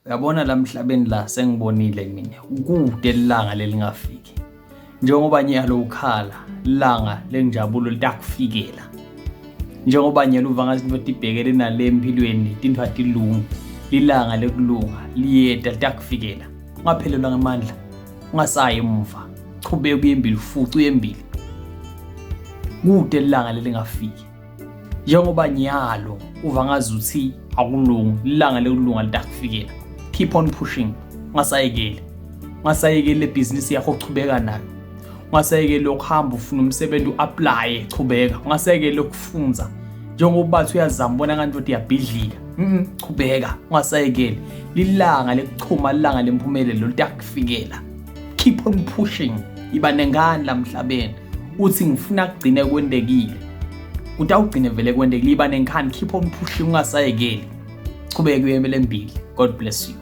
Uyabona la mhlabeni la sengibonile mina kude lilanga lelingafiki. Njengoba nyalo ukhala langa lenjabulo litakufikela. Njengoba nyalo uva ngathi into tibhekele nale empilweni tinto atilungi. Lilanga lekulunga liyeta litakufikela. Ungaphelelwa ngamandla. Ungasayi emuva. Chubeka uye embili futhi uye embili. Kude lilanga lelingafiki. Njengoba nyalo uva ngazuthi akulungi, ilanga lekulunga litakufikela. Keep on pushing, ungasayekeli. Ungasayekeli le bhizinisi yakho ochubeka nayo. Ungasayekeli ukuhamba ufuna umsebenzi u-aplaye, chubeka. Ungasayekeli ukufunza. Njengoba bathi uyazama ubona ngathi ukuthi iyabhidlika. Chubeka, ungasayekeli. Lilanga lekuchuma, lilanga lempumelelo litakufikela. Keep on pushing. Iba nengane la mhlabeni. Uthi ngifuna kugcine kwentekile. Utawugcine vele kwentekile. Iba nenkhani, keep on pushing, ungasayekeli. Chubeka uyemele embili. God bless you.